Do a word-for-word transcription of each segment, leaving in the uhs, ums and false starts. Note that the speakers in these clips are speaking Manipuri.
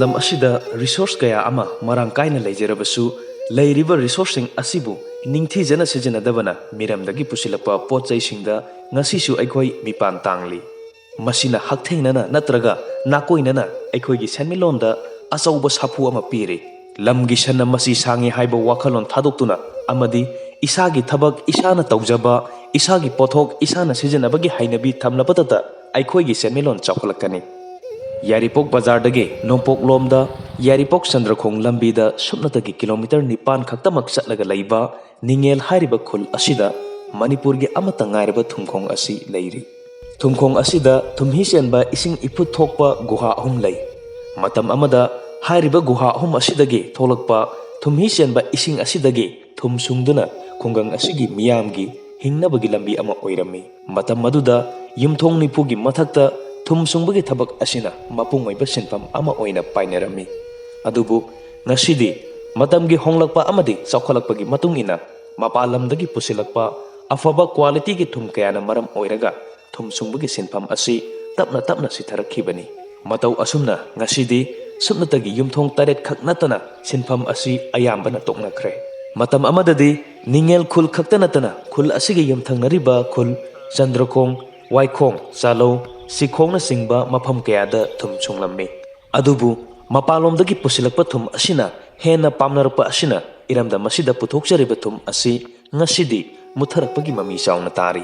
ꯂꯝ ꯑꯁꯤꯗ ꯔꯤꯁꯣꯔꯁ ꯀꯌꯥ ꯑꯃ ꯃꯔꯥꯡ ꯀꯥꯏꯅ ꯂꯩꯖꯔꯕꯁꯨ, ꯂꯩꯔꯤꯕ ꯔꯤꯁꯣꯔꯁꯁꯤꯡ ꯑꯁꯤꯕꯨ ꯅꯤꯡꯊꯤꯖꯅ ꯁꯤꯖꯤꯟꯅꯗꯕꯅ ꯃꯤꯔꯝꯗꯒꯤ ꯄꯨꯁꯤꯜꯂꯛꯄ ꯄꯣꯠ ꯆꯩꯁꯤꯡꯗ ꯉꯁꯤꯁꯨ ꯑꯩꯈꯣꯏ ꯃꯤꯄꯥꯟ ꯇꯥꯡꯂꯤ꯫ ꯃꯁꯤꯅ ꯍꯛꯊꯦꯡꯅꯅ ꯅꯠꯇ꯭ꯔꯒ ꯅꯥꯀꯣꯏꯅꯅ ꯑꯩꯈꯣꯏꯒꯤ ꯁꯦꯟꯃꯤꯠꯂꯣꯟꯗ ꯑꯆꯧꯕ ꯁꯥꯐꯨ ꯑꯃ ꯄꯤꯔꯤ꯫ ꯂꯝꯒꯤ ꯁꯟꯅ ꯃꯁꯤ ꯁꯥꯡꯉꯤ ꯍꯥꯏꯕ ꯋꯥꯈꯜꯂꯣꯟ ꯊꯥꯗꯣꯛꯇꯨꯅ ꯑꯃꯗꯤ ꯏꯁꯥꯒꯤ ꯊꯕꯛ ꯏꯁꯥꯅ ꯇꯧꯖꯕ, ꯏꯁꯥꯒꯤ ꯄꯣꯠꯊꯣꯛ ꯏꯁꯥꯅ ꯁꯤꯖꯤꯟꯅꯕꯒꯤ ꯍꯩꯅꯕꯤ ꯊꯝꯂꯕꯇꯇ ꯑꯩꯈꯣꯏꯒꯤ ꯁꯦꯟꯃꯤꯠꯂꯣꯟ ꯆꯥꯎꯈꯠꯂꯛꯀꯅꯤ꯫ ꯌꯥꯏꯔꯤꯄꯣꯛ ꯕꯖꯥꯔꯗꯒꯤ ꯅꯣꯡꯄꯣꯛꯂꯣꯝꯗ ꯌꯥꯏꯔꯤꯄꯣꯛ ꯆꯟꯗ꯭ꯔꯈꯣꯡ ꯂꯝꯕꯤꯗ ꯁꯨꯞꯅꯇꯒꯤ ꯀꯤꯂꯣꯃꯤꯇꯔ ꯅꯤꯄꯥꯟ ꯈꯛꯇꯃꯛ ꯆꯠꯂꯒ ꯂꯩꯕ ꯅꯤꯉꯦꯜ ꯍꯥꯏꯔꯤꯕ ꯈꯨꯜ ꯑꯁꯤꯗ ꯃꯅꯤꯄꯨꯔꯒꯤ ꯑꯃꯠꯇ ꯉꯥꯏꯔꯕ ꯊꯨꯝꯈꯣꯡ ꯑꯁꯤ ꯂꯩꯔꯤ꯫ ꯊꯨꯝꯈꯣꯡ ꯑꯁꯤꯗ ꯊꯨꯝꯍꯤ ꯆꯦꯟꯕ ꯏꯁꯤꯡ ꯏꯐꯨꯠ ꯊꯣꯛꯄ ꯒꯨꯍꯥ ꯑꯍꯨꯝ ꯂꯩ꯫ ꯃꯇꯝ ꯑꯃꯗ ꯍꯥꯏꯔꯤꯕ ꯒꯨꯍꯥ ꯑꯍꯨꯝ ꯑꯁꯤꯗꯒꯤ ꯊꯣꯛꯂꯛꯄ ꯊꯨꯝꯍꯤ ꯆꯦꯟꯕ ꯏꯁꯤꯡ ꯑꯁꯤꯗꯒꯤ ꯊꯨꯝ ꯁꯨꯡꯗꯨꯅ ꯈꯨꯡꯒꯪ ꯑꯁꯤꯒꯤ ꯃꯤꯌꯥꯝꯒꯤ ꯍꯤꯡꯅꯕꯒꯤ ꯂꯝꯕꯤ ꯑꯃ ꯑꯣꯏꯔꯝꯃꯤ꯫ ꯃꯇꯝ ꯑꯗꯨꯗ ꯌꯨꯝꯊꯣꯡ ꯅꯤꯐꯨꯒꯤ ꯃꯊꯛꯇ ꯊꯨꯝ ꯁꯨꯡꯕꯒꯤ ꯊꯕꯛ ꯑꯁꯤꯅ ꯃꯄꯨꯡ ꯑꯣꯏꯕ ꯁꯤꯟꯐꯝ ꯑꯃ ꯑꯣꯏꯅ ꯄꯥꯏꯅꯔꯝꯃꯤ꯫ ꯑꯗꯨꯕꯨ ꯉꯁꯤꯗꯤ ꯃꯇꯝꯒꯤ ꯍꯣꯡꯂꯛꯄ ꯑꯃꯗꯤ ꯆꯥꯎꯈꯠꯂꯛꯄꯒꯤ ꯃꯇꯨꯡ ꯏꯟꯅ ꯃꯄꯥꯟ ꯂꯝꯗꯒꯤ ꯄꯨꯁꯤꯜꯂꯛꯄ ꯑꯐꯕ ꯀ꯭ꯋꯥꯂꯤꯇꯤꯒꯤ ꯊꯨꯝ ꯀꯌꯥꯅ ꯃꯔꯝ ꯑꯣꯏꯔꯒ ꯊꯨꯝ ꯁꯨꯡꯕꯒꯤ ꯁꯤꯟꯐꯝ ꯑꯁꯤ ꯇꯞꯅ ꯇꯞꯅ ꯁꯤꯊꯔꯛꯈꯤꯕꯅꯤ꯫ ꯃꯇꯧ ꯑꯁꯨꯝꯅ ꯉꯁꯤꯗꯤ ꯁꯨꯞꯅꯇꯒꯤ ꯌꯨꯝꯊꯣꯡ ꯇꯔꯦꯠ ꯈꯛ ꯅꯠꯇꯅ ꯁꯤꯟꯐꯝ ꯑꯁꯤ ꯑꯌꯥꯝꯕꯅ ꯇꯣꯛꯅꯈ꯭ꯔꯦ꯫ ꯃꯇꯝ ꯑꯃꯗꯗꯤ ꯅꯤꯉꯦꯜ ꯈꯨꯜ ꯈꯛꯇ ꯅꯠꯇꯅ ꯈꯨꯜ ꯑꯁꯤꯒ ꯌꯨꯝꯊꯪꯅꯔꯤꯕ ꯈꯨꯜ ꯆꯟꯗ꯭ꯔꯈꯣꯡ, ꯋꯥꯏꯈꯣꯡ, ꯆꯥꯂꯧ, ꯁꯤꯈꯣꯡꯅꯆꯤꯡꯕ ꯃꯐꯝ ꯀꯌꯥꯗ ꯊꯨꯝ ꯁꯨꯡꯂꯝꯃꯤ꯫ ꯑꯗꯨꯕꯨ ꯃꯄꯥꯟꯂꯣꯝꯗꯒꯤ ꯄꯨꯁꯤꯜꯂꯛꯄ ꯊꯨꯝ ꯑꯁꯤꯅ ꯍꯦꯟꯅ ꯄꯥꯝꯅꯔꯛꯄ ꯑꯁꯤꯅ ꯏꯔꯝꯗꯝ ꯑꯁꯤꯗ ꯄꯨꯊꯣꯛꯆꯔꯤꯕ ꯊꯨꯝ ꯑꯁꯤ ꯉꯁꯤꯗꯤ ꯃꯨꯠꯊꯔꯛꯄꯒꯤ ꯃꯃꯤ ꯆꯥꯎꯅ ꯇꯥꯔꯤ꯫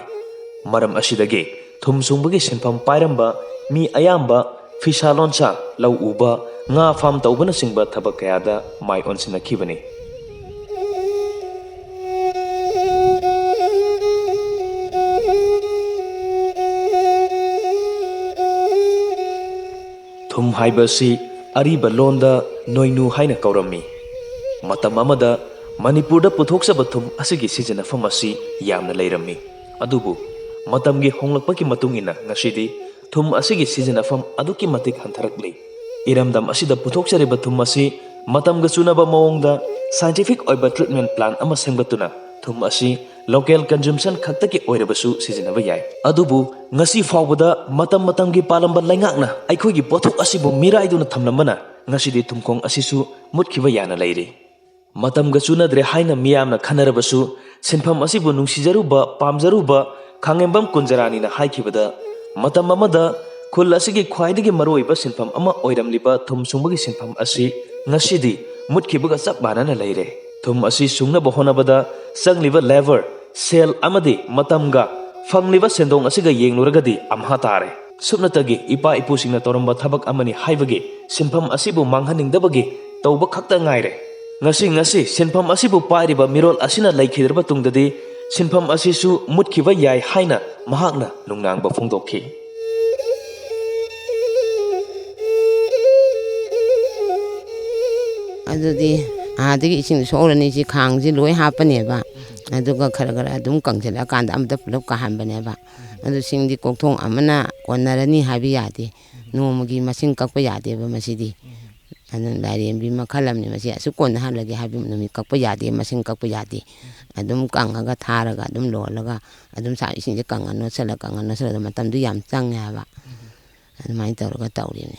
ꯃꯔꯝ ꯑꯁꯤꯗꯒꯤ ꯊꯨꯝ ꯁꯨꯡꯕꯒꯤ ꯁꯤꯟꯐꯝ ꯄꯥꯏꯔꯝꯕ ꯃꯤ ꯑꯌꯥꯝꯕ ꯐꯤꯁꯥ ꯂꯣꯟꯁꯥ, ꯂꯧ ꯎꯕ, ꯉꯥ ꯐꯥꯝ ꯇꯧꯕꯅꯆꯤꯡꯕ ꯊꯕꯛ ꯀꯌꯥꯗ ꯃꯥꯏ ꯑꯣꯟꯁꯤꯟꯅꯈꯤꯕꯅꯤ꯫ ꯊꯨꯝ ꯍꯥꯏꯕ ꯑꯁꯤ ꯑꯔꯤꯕ ꯂꯣꯟꯗ ꯅꯣꯏꯅꯨ ꯍꯥꯏꯅ ꯀꯧꯔꯝꯃꯤ꯫ ꯃꯇꯝ ꯑꯃꯗ ꯃꯅꯤꯄꯨꯔꯗ ꯄꯨꯊꯣꯛꯆꯕ ꯊꯨꯝ ꯑꯁꯤꯒꯤ ꯁꯤꯖꯤꯟꯅꯐꯝ ꯑꯁꯤ ꯌꯥꯝꯅ ꯂꯩꯔꯝꯃꯤ꯫ ꯑꯗꯨꯕꯨ ꯃꯇꯝꯒꯤ ꯍꯣꯡꯂꯛꯄꯒꯤ ꯃꯇꯨꯡ ꯏꯟꯅ ꯉꯁꯤꯗꯤ ꯊꯨꯝ ꯑꯁꯤꯒꯤ ꯁꯤꯖꯤꯟꯅꯐꯝ ꯑꯗꯨꯛꯀꯤ ꯃꯇꯤꯛ ꯍꯟꯊꯔꯛꯂꯤ꯫ ꯏꯔꯝꯗꯝ ꯑꯁꯤꯗ ꯄꯨꯊꯣꯛꯆꯔꯤꯕ ꯊꯨꯝ ꯑꯁꯤ ꯃꯇꯝꯒ ꯆꯨꯅꯕ ꯃꯑꯣꯡꯗ scientific ꯑꯣꯏꯕ treatment plant ꯑꯃ ꯁꯦꯝꯒꯠꯇꯨꯅ ꯊꯨꯝ ꯑꯁꯤ local consumption ꯈꯛꯇꯒꯤ ꯑꯣꯏꯔꯕꯁꯨ ꯁꯤꯖꯤꯟꯅꯕ ꯌꯥꯏ꯫ ꯑꯗꯨꯕꯨ ꯉꯁꯤ ꯐꯥꯎꯕꯗ ꯃꯇꯝ ꯃꯇꯝꯒꯤ ꯄꯥꯜꯂꯝꯕ ꯂꯩꯉꯥꯛꯅ ꯑꯩꯈꯣꯏꯒꯤ ꯄꯣꯠꯊꯣꯛ ꯑꯁꯤꯕꯨ ꯃꯤꯔꯥꯏꯗꯨꯅ ꯊꯝꯂꯝꯕꯅ ꯉꯁꯤꯗꯤ ꯊꯨꯝꯈꯣꯡ ꯑꯁꯤꯁꯨ ꯃꯨꯠꯈꯤꯕ ꯌꯥꯅ ꯂꯩꯔꯤ꯫ ꯃꯇꯝꯒ ꯆꯨꯅꯗ꯭ꯔꯦ ꯍꯥꯏꯅ ꯃꯤꯌꯥꯝꯅ ꯈꯟꯅꯔꯕꯁꯨ, ꯁꯤꯟꯐꯝ ꯑꯁꯤꯕꯨ ꯅꯨꯡꯁꯤꯖꯔꯨꯕ, ꯄꯥꯝꯖꯔꯨꯕ ꯈꯥꯉꯦꯝꯕꯝ ꯀꯨꯟꯖꯔꯥꯅꯤꯅ ꯍꯥꯏꯈꯤꯕꯗ, ꯃꯇꯝ ꯑꯃꯗ ꯈꯨꯜ ꯑꯁꯤꯒꯤ ꯈ꯭ꯋꯥꯏꯗꯒꯤ ꯃꯔꯨꯑꯣꯏꯕ ꯁꯤꯟꯐꯝ ꯑꯃ ꯑꯣꯏꯔꯝꯂꯤꯕ ꯊꯨꯝ ꯁꯨꯡꯕꯒꯤ ꯁꯤꯟꯐꯝ ꯑꯁꯤ ꯉꯁꯤꯗꯤ ꯃꯨꯠꯈꯤꯕꯒ ꯆꯞ ꯃꯥꯟꯅꯅ ꯂꯩꯔꯦ꯫ ꯊꯨꯝ ꯑꯁꯤ ꯁꯨꯡꯅꯕ ꯍꯣꯠꯅꯕꯗ ꯆꯪꯂꯤꯕ ꯂꯦꯕꯔ, ꯁꯦꯜ ꯑꯃꯗꯤ ꯃꯇꯝꯒ ꯐꯪꯂꯤꯕ ꯁꯦꯟꯗꯣꯡ ꯑꯁꯤꯒ ꯌꯦꯡꯂꯨꯔꯒꯗꯤ ꯑꯝꯍꯥ ꯇꯥꯔꯦ꯫ ꯁꯨꯞꯅꯇꯒꯤ ꯏꯄꯥ ꯏꯄꯨꯁꯤꯡꯅ ꯇꯧꯔꯝꯕ ꯊꯕꯛ ꯑꯃꯅꯤ ꯍꯥꯏꯕꯒꯤ ꯁꯤꯟꯐꯝ ꯑꯁꯤꯕꯨ ꯃꯥꯡꯍꯟꯅꯤꯡꯗꯕꯒꯤ ꯇꯧꯕ ꯈꯛꯇ ꯉꯥꯏꯔꯦ꯫ ꯉꯁꯤ, ꯉꯁꯤ ꯁꯤꯟꯐꯝ ꯑꯁꯤꯕꯨ ꯄꯥꯏꯔꯤꯕ ꯃꯤꯔꯣꯜ ꯑꯁꯤꯅ ꯂꯩꯈꯤꯗ꯭ꯔꯕ ꯇꯨꯡꯗꯗꯤ ꯁꯤꯟꯐꯝ ꯑꯁꯤꯁꯨ ꯃꯨꯠꯈꯤꯕ ꯌꯥꯏ ꯍꯥꯏꯅ ꯃꯍꯥꯛꯅ ꯅꯨꯡꯅꯥꯡꯕ ꯐꯣꯡꯗꯣꯛꯈꯤ꯫ ꯑꯗꯨꯗꯤ ꯑꯥꯗꯒꯤ ꯏꯁꯤꯡ ꯁꯣꯛꯎꯔꯅꯤ, ꯁꯤ ꯈꯥꯡꯁꯤ ꯂꯣꯏ ꯍꯥꯞꯄꯅꯦꯕ꯫ ꯑꯗꯨꯒ ꯈꯔ ꯈꯔ ꯑꯗꯨꯝ ꯀꯪꯁꯤꯜꯂꯛꯑꯀꯥꯟꯗ ꯑꯃꯗ ꯄꯨꯂꯞ ꯀꯥꯍꯟꯕꯅꯦꯕ꯫ ꯑꯗꯨ ꯁꯤꯡꯗꯤ ꯀꯣꯛꯊꯣꯡ ꯑꯃꯅ ꯀꯣꯟꯅꯔꯅꯤ ꯍꯥꯏꯕ ꯌꯥꯗꯦ꯫ ꯅꯣꯡꯃꯒꯤ ꯃꯁꯤꯡ ꯀꯛꯄ ꯌꯥꯗꯦꯕ ꯃꯁꯤꯗꯤ꯫ ꯑꯗꯨꯅ ꯂꯥꯏꯔꯦꯝꯕꯤ ꯃꯈꯜ ꯑꯃꯅꯤ ꯃꯁꯤ꯫ ꯑꯁꯨꯛ ꯀꯣꯟꯅꯍꯜꯂꯒꯦ ꯍꯥꯏꯕ ꯅꯨꯃꯤꯠ ꯀꯛꯄ ꯌꯥꯗꯦ, ꯃꯁꯤꯡ ꯀꯛꯄ ꯌꯥꯗꯦ꯫ ꯑꯗꯨꯝ ꯀꯪꯉꯒ ꯊꯥꯔꯒ ꯑꯗꯨꯝ ꯂꯣꯜꯂꯒ ꯑꯗꯨꯝ ꯁꯥ-, ꯏꯁꯤꯡꯁꯦ ꯀꯪꯉ ꯅꯣꯠꯁꯜꯂ, ꯀꯪꯉ ꯅꯣꯠꯁꯜꯂꯒ ꯃꯇꯝꯗꯨ ꯌꯥꯝ ꯆꯪꯉꯦ ꯍꯥꯏꯕ꯫ ꯑꯗꯨꯃꯥꯏꯅ ꯇꯧꯔꯒ ꯇꯧꯔꯤꯕꯅꯤ꯫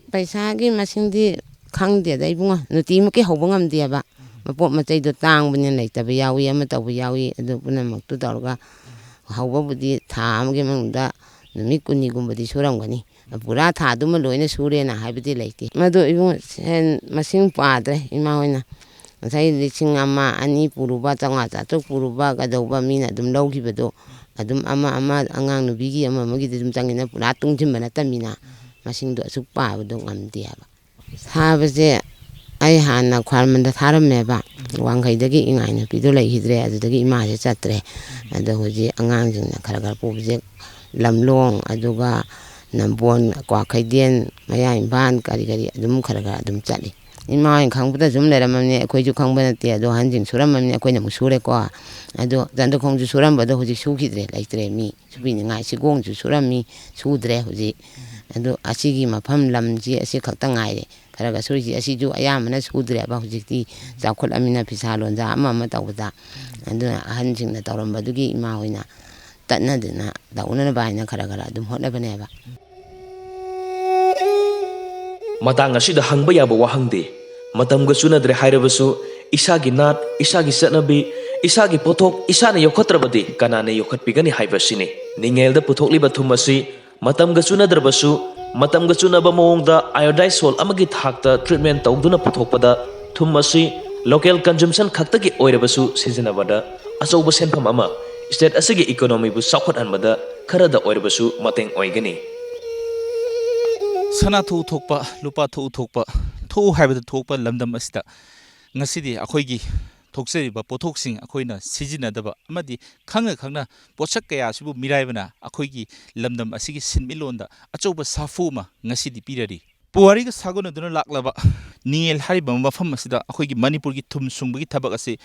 ꯄꯩꯁꯥꯒꯤ ꯃꯁꯤꯡꯗꯤ ꯈꯪꯗꯦꯗ ꯏꯕꯨꯡꯉꯣ, ꯅꯨꯡꯇꯤꯃꯛꯀꯤ ꯍꯧꯕ ꯉꯝꯗꯦꯕ꯫ ꯃꯄꯣꯠ ꯃꯆꯩꯗꯣ ꯇꯥꯡꯕꯅꯤꯅ ꯂꯩꯇꯕ ꯌꯥꯎꯏ, ꯑꯃ ꯇꯧꯕ ꯌꯥꯎꯏ꯫ ꯑꯗꯨ ꯄꯨꯝꯅꯃꯛꯇꯨ ꯇꯧꯔꯒ ꯍꯧꯕꯕꯨꯗꯤ ꯊꯥ ꯑꯃꯒꯤ ꯃꯅꯨꯡꯗ ꯅꯨꯃꯤꯠ ꯀꯨꯟꯅꯤꯒꯨꯝꯕꯗꯤ ꯁꯨꯔꯝꯒꯅꯤ꯫ ꯄꯨꯔꯥ ꯊꯥꯗꯨꯃ ꯂꯣꯏꯅ ꯁꯨꯔꯦꯅ ꯍꯥꯏꯕꯗꯤ ꯂꯩꯇꯦ꯫ ꯃꯗꯨ ꯏꯕꯨꯡꯉꯣ, ꯁꯦꯟ ꯃꯁꯤꯡ ꯄꯥꯗ꯭ꯔꯦ ꯏꯃꯥ ꯍꯣꯏꯅ꯫ ꯉꯁꯥꯏ ꯂꯤꯁꯤꯡ ꯑꯃ, ꯑꯅꯤ ꯄꯨꯔꯨꯕ, ꯆꯥꯝꯃꯉꯥ ꯆꯥꯇ꯭ꯔꯨꯛ ꯄꯨꯔꯨꯕ ꯀꯩꯗꯧꯕ ꯃꯤꯅ ꯑꯗꯨꯝ ꯂꯧꯈꯤꯕꯗꯣ, ꯑꯗꯨꯝ ꯑꯃ ꯑꯃ ꯑꯉꯥꯡ ꯅꯨꯄꯤꯒꯤ ꯑꯃ ꯑꯃꯒꯤꯗꯤ ꯑꯗꯨꯝ ꯆꯪꯉꯤꯅ ꯄꯨꯔꯥ ꯇꯨꯡꯁꯤꯟꯕ ꯅꯠꯇꯕꯅꯤꯅ ꯃꯁꯤꯡꯗꯣ ꯑꯁꯨꯛ ꯄꯥꯕꯗꯣ ꯉꯝꯗꯦ ꯍꯥꯏꯕ꯫ ꯁꯥꯕꯁꯦ ꯑꯩ ꯍꯥꯟꯅ ꯈ꯭ꯋꯥꯏꯔꯝꯕꯟꯗ ꯊꯥꯔꯝꯃꯦꯕ꯫ ꯋꯥꯡꯈꯩꯗꯒꯤ ꯏꯉꯥꯏ ꯅꯨꯄꯤꯗꯣ ꯂꯩꯈꯤꯗ꯭ꯔꯦ, ꯑꯗꯨꯗꯒꯤ ꯏꯃꯥꯁꯦ ꯆꯠꯇ꯭ꯔꯦ꯫ ꯑꯗꯣ ꯍꯧꯖꯤꯛ ꯑꯉꯥꯡꯁꯤꯡꯅ ꯈꯔ ꯈꯔ ꯄꯨꯕꯁꯦ ꯂꯝꯂꯣꯡ, ꯑꯗꯨꯒ ꯅꯝꯕꯣꯜ, ꯀ꯭ꯋꯥꯀꯩꯊꯦꯜ, ꯃꯌꯥꯏ ꯏꯝꯐꯥꯜ, ꯀꯔꯤ ꯀꯔꯤ ꯑꯗꯨꯝ ꯈꯔ ꯈꯔ ꯑꯗꯨꯝ ꯆꯠꯂꯤ꯫ ꯏꯃꯥ ꯍꯣꯏꯅ ꯈꯪꯕꯗ ꯁꯨꯝ ꯂꯩꯔꯝꯃꯕꯅꯤ, ꯑꯩꯈꯣꯏꯁꯨ ꯈꯪꯕ ꯅꯠꯇꯦ꯫ ꯑꯗꯣ ꯑꯍꯟꯁꯤꯡ ꯁꯨꯔꯝꯃꯕꯅꯤ, ꯑꯩꯈꯣꯏꯅ ꯑꯃꯨꯛ ꯁꯨꯔꯦꯀꯣ꯫ ꯑꯗꯣ ꯆꯟꯗꯈꯣꯡꯁꯨ ꯁꯨꯔꯝꯕꯗꯣ ꯍꯧꯖꯤꯛ ꯁꯨꯈꯤꯗ꯭ꯔꯦ, ꯂꯩꯇ꯭ꯔꯦ ꯃꯤ ꯁꯨꯕꯤꯅꯤꯡꯉꯥꯏ꯫ ꯁꯤꯒꯣꯡꯁꯨ ꯁꯨꯔꯝꯃꯤ, ꯁꯨꯗ꯭ꯔꯦ ꯍꯧꯖꯤꯛ꯫ ꯑꯗꯣ ꯑꯁꯤꯒꯤ ꯃꯐꯝ ꯂꯝꯁꯤ ꯑꯁꯤ ꯈꯛꯇ ꯉꯥꯏꯔꯦ ꯈꯔ ꯈꯔ ꯁꯨꯔꯤꯁꯤ꯫ ꯑꯁꯤꯁꯨ ꯑꯌꯥꯝꯕꯅ ꯁꯨꯗ꯭ꯔꯦꯕ ꯍꯧꯖꯤꯛꯇꯤ, ꯆꯥꯎꯈꯠꯂꯃꯤꯅ ꯐꯤꯁꯥ ꯂꯣꯟꯖꯥ ꯑꯃ ꯑꯃ ꯇꯧꯕꯗ꯫ ꯑꯗꯨꯅ ꯑꯍꯟꯁꯤꯡꯅ ꯇꯧꯔꯝꯕꯗꯨꯒꯤ ꯏꯃꯥ ꯍꯣꯏꯅ ꯇꯠꯅꯗꯅ ꯇꯧꯅꯅꯕ ꯍꯥꯏꯅ ꯈꯔ ꯈꯔ ꯑꯗꯨꯝ ꯍꯣꯠꯅꯕꯅꯦꯕ꯫ ꯃꯇꯥꯡ ꯑꯁꯤꯗ ꯍꯪꯕ ꯌꯥꯕ ꯋꯥꯍꯪꯗꯤ, ꯃꯇꯝꯒ ꯆꯨꯅꯗ꯭ꯔꯦ ꯍꯥꯏꯔꯕꯁꯨ, ꯏꯁꯥꯒꯤ ꯅꯥꯠ, ꯏꯁꯥꯒꯤ ꯆꯠꯅꯕꯤ, ꯏꯁꯥꯒꯤ ꯄꯣꯠꯊꯣꯛ ꯏꯁꯥꯅ ꯌꯣꯛꯈꯠꯇ꯭ꯔꯕꯗꯤ ꯀꯅꯥꯅ ꯌꯣꯛꯈꯠꯄꯤꯒꯅꯤ ꯍꯥꯏꯕ ꯑꯁꯤꯅꯤ꯫ ꯅꯤꯡꯉꯦꯜꯗ ꯄꯨꯊꯣꯛꯂꯤꯕ ꯊꯨꯝ ꯑꯁꯤ ꯃꯇꯝꯒ ꯆꯨꯅꯗ꯭ꯔꯕꯁꯨ, ꯃꯇꯝꯒ ꯆꯨꯅꯕ ꯃꯑꯣꯡꯗ iodized salt ꯑꯃꯒꯤ ꯊꯥꯛꯇ treatment ꯇꯧꯗꯨꯅ ꯄꯨꯊꯣꯛꯄꯗ, ꯊꯨꯝ ꯑꯁꯤ local consumption ꯈꯛꯇꯒꯤ ꯑꯣꯏꯔꯕꯁꯨ ꯁꯤꯖꯤꯟꯅꯕꯗ ꯑꯆꯧꯕ ꯁꯦꯟꯐꯝ ꯑꯃ, state ꯑꯁꯤꯒꯤ economyꯕꯨ ꯆꯥꯎꯈꯠꯍꯟꯕꯗ ꯈꯔꯗ ꯑꯣꯏꯔꯕꯁꯨ ꯃꯇꯦꯡ ꯑꯣꯏꯒꯅꯤ꯫ ꯁꯅꯥ ꯊꯣꯛꯎ ꯊꯣꯛꯄ, ꯂꯨꯄꯥ ꯊꯣꯛꯎ ꯊꯣꯛꯄ, ꯊꯣꯛꯎ ꯍꯥꯏꯕꯗ ꯊꯣꯛꯄ ꯂꯝꯗꯝ ꯑꯁꯤꯗ ꯉꯁꯤꯗꯤ ꯑꯩꯈꯣꯏꯒꯤ ꯊꯣꯛꯆꯔꯤꯕ ꯄꯣꯠꯊꯣꯛꯁꯤꯡ ꯑꯩꯈꯣꯏꯅ ꯁꯤꯖꯤꯟꯅꯗꯕ ꯑꯃꯗꯤ ꯈꯪꯅ ꯈꯪꯅ ꯄꯣꯠꯁꯛ ꯀꯌꯥ ꯑꯁꯤꯕꯨ ꯃꯤꯔꯥꯏꯕꯅ ꯑꯩꯈꯣꯏꯒꯤ ꯂꯝꯗꯝ ꯑꯁꯤꯒꯤ ꯁꯤꯟꯃꯤꯠꯂꯣꯟꯗ ꯑꯆꯧꯕ ꯁꯥꯐꯨ ꯑꯃ ꯉꯁꯤꯗꯤ ꯄꯤꯔꯔꯤ꯫ ꯄꯨꯋꯥꯔꯤꯒ ꯁꯥꯒꯣꯟꯅꯗꯨꯅ ꯂꯥꯛꯂꯕ ꯅꯤꯡꯉꯦꯜ ꯍꯥꯏꯔꯤꯕ ꯃꯐꯝ ꯑꯁꯤꯗ ꯑꯩꯈꯣꯏꯒꯤ ꯃꯅꯤꯄꯨꯔꯒꯤ ꯊꯨꯝ ꯁꯨꯡꯕꯒꯤ ꯊꯕꯛ ꯑꯁꯤ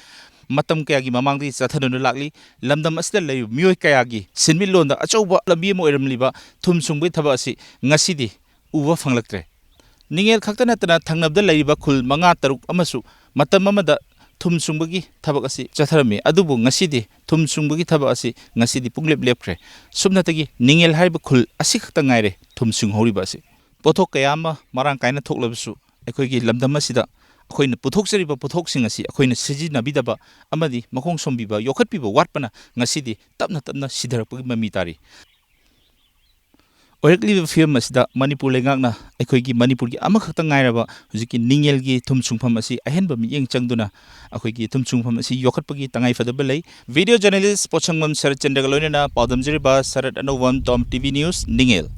ꯃꯇꯝ ꯀꯌꯥꯒꯤ ꯃꯃꯥꯡꯗꯒꯤ ꯆꯠꯊꯗꯨꯅ ꯂꯥꯛꯂꯤ꯫ ꯂꯝꯗꯝ ꯑꯁꯤꯗ ꯂꯩꯔꯤꯕ ꯃꯤꯑꯣꯏ ꯀꯌꯥꯒꯤ ꯁꯤꯟꯃꯤꯠꯂꯣꯟꯗ ꯑꯆꯧꯕ ꯂꯝꯕꯤ ꯑꯃ ꯑꯣꯏꯔꯝꯂꯤꯕ ꯊꯨꯝ ꯁꯨꯡꯕꯒꯤ ꯊꯕꯛ ꯑꯁꯤ ꯉꯁꯤꯗꯤ ꯎꯕ ꯐꯪꯂꯛꯇ꯭ꯔꯦ꯫ ꯅꯤꯡꯉꯦꯜ ꯈꯛꯇ ꯅꯠꯇꯅ ꯊꯪꯅꯕꯗ ꯂꯩꯔꯤꯕ ꯈꯨꯜ ꯃꯉꯥ ꯇꯔꯨꯛ ꯑꯃꯁꯨ ꯃꯇꯝ ꯑꯃꯗ ꯊꯨꯝ ꯁꯨꯡꯕꯒꯤ ꯊꯕꯛ ꯑꯁꯤ ꯆꯠꯊꯔꯝꯃꯤ, ꯑꯗꯨꯕꯨ ꯉꯁꯤꯗꯤ ꯊꯨꯝ ꯁꯨꯡꯕꯒꯤ ꯊꯕꯛ ꯑꯁꯤ ꯉꯁꯤꯗꯤ ꯄꯨꯡꯂꯦꯞ ꯂꯦꯞꯈ꯭ꯔꯦ꯫ ꯁꯨꯞꯅꯇꯒꯤ ꯅꯤꯡꯉꯦꯜ ꯍꯥꯏꯔꯤꯕ ꯈꯨꯜ ꯑꯁꯤꯈꯛꯇ ꯉꯥꯏꯔꯦ ꯊꯨꯝ ꯁꯨꯡꯍꯧꯔꯤꯕ ꯑꯁꯤ꯫ ꯄꯣꯠꯊꯣꯛ ꯀꯌꯥ ꯑꯃ ꯃꯔꯥꯡ ꯀꯥꯏꯅ ꯊꯣꯛꯂꯕꯁꯨ, ꯑꯩꯈꯣꯏꯒꯤ ꯂꯝꯗꯝ ꯑꯁꯤꯗ ꯑꯩꯈꯣꯏꯅ ꯄꯨꯊꯣꯛꯆꯔꯤꯕ ꯄꯣꯠꯊꯣꯛꯁꯤꯡ ꯑꯁꯤ ꯑꯩꯈꯣꯏꯅ ꯁꯤꯖꯤꯟꯅꯕꯤꯗꯕ ꯑꯃꯗꯤ ꯃꯈꯣꯡ ꯁꯣꯝꯕꯤꯕ, ꯌꯣꯛꯈꯠꯄꯤꯕ ꯋꯥꯠꯄꯅ ꯉꯁꯤꯗꯤ ꯇꯞꯅ ꯇꯞꯅ ꯁꯤꯊꯔꯛꯄꯒꯤ ꯃꯃꯤ ꯇꯥꯔꯤ꯫ ꯑꯣꯏꯔꯛꯂꯤꯕ ꯐꯤꯕꯝ ꯑꯁꯤꯗ ꯃꯅꯤꯄꯨꯔ ꯂꯩꯉꯥꯛꯅ ꯑꯩꯈꯣꯏꯒꯤ ꯃꯅꯤꯄꯨꯔꯒꯤ ꯑꯃꯈꯛꯇ ꯉꯥꯏꯔꯕ ꯍꯧꯖꯤꯛꯀꯤ ꯅꯤꯡꯉꯦꯜꯒꯤ ꯊꯨꯝ ꯁꯨꯡꯐꯝ ꯑꯁꯤ ꯑꯍꯦꯟꯕ ꯃꯤꯠꯌꯦꯡ ꯆꯪꯗꯨꯅ ꯑꯩꯈꯣꯏꯒꯤ ꯊꯨꯝ ꯁꯨꯡꯐꯝ ꯑꯁꯤ ꯌꯣꯛꯈꯠꯄꯒꯤ ꯇꯉꯥꯏꯐꯗꯕ ꯂꯩ꯫ Video journalist ꯄꯣꯠꯁꯪꯕꯝ ꯁꯔꯠꯆꯟꯗ꯭ꯔꯒ ꯂꯣꯏꯅꯅ ꯄꯥꯎꯗꯝꯖꯔꯤꯕ ꯁꯔꯠ ꯑꯅꯧꯕꯝ, Tom TV News, ꯅꯤꯡꯉꯦꯜ꯫